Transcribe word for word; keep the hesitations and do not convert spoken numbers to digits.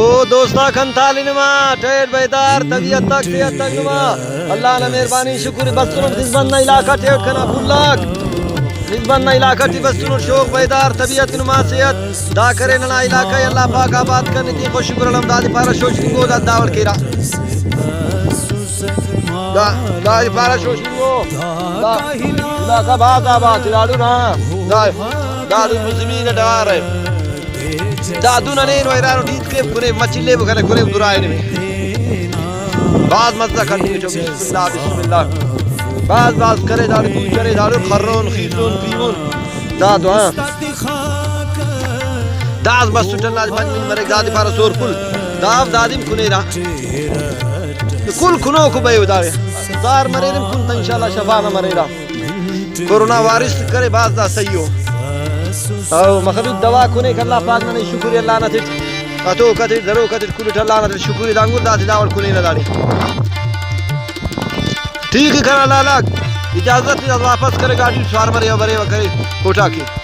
او دوستا، کن تالنما، ٹیٹ بیدار، طبیعت تک، صحت تک نما۔ اللہ نا مہربانی، شکر، بسنٹ نزبند نا علاقہ ٹی اٹ کنا پھل آک۔ نزبند نا علاقہ ٹی بسنٹ، شوق بیدار، طبیعت نما، صحت۔ دا کرے ننا علاقہ ءِ اللہ پاک آباد کن، ای تے خوش شکر الحمد، دادے پارہ شوشنگو دا داوڑ کیرہ۔ دا، دادے پارہ شوشنگو۔ دا علاقہ بھاز آباد ءِ داڑو نا۔ دا، داڑو زمین ڈغار ءِ۔ دا دن ہنین و ایرانو ڈیت کیو کنے، مچلے بو کنے کنے درائے نے۔ بھاز مزہ کننگ ٹو، بسم اللہ، بسم اللہ۔ بھاز بھاز کرے داڑے، دوئی کرے داڑے، خرون، خیسون، پیمون۔ دا دعا۔ داز بس سٹن لاز پنج منٹ مریک، دادے پارہ سور کل۔ داو دادم کنیرہ۔ کل کنوکو بئیو داڑے۔ زار مریرم کل تا انشاءاللہ شفا نا مریرہ۔ کورونا وائرس کرے بھاز دا صحیح ءُ۔ او مخلوق دوا کنے کہ اللہ پاک ننے شکر اللہ نا تٹ۔ اتو کتٹ، درو کتٹ، کلٹ اللہ نا تٹ شکر، دانگور داتے داوڑ کنے نا داڑے۔ ٹھیک ہے کنا لالاک، اجازت دے، واپس کرے گاڑی سوار مرے و برے و کرے کوٹا کے۔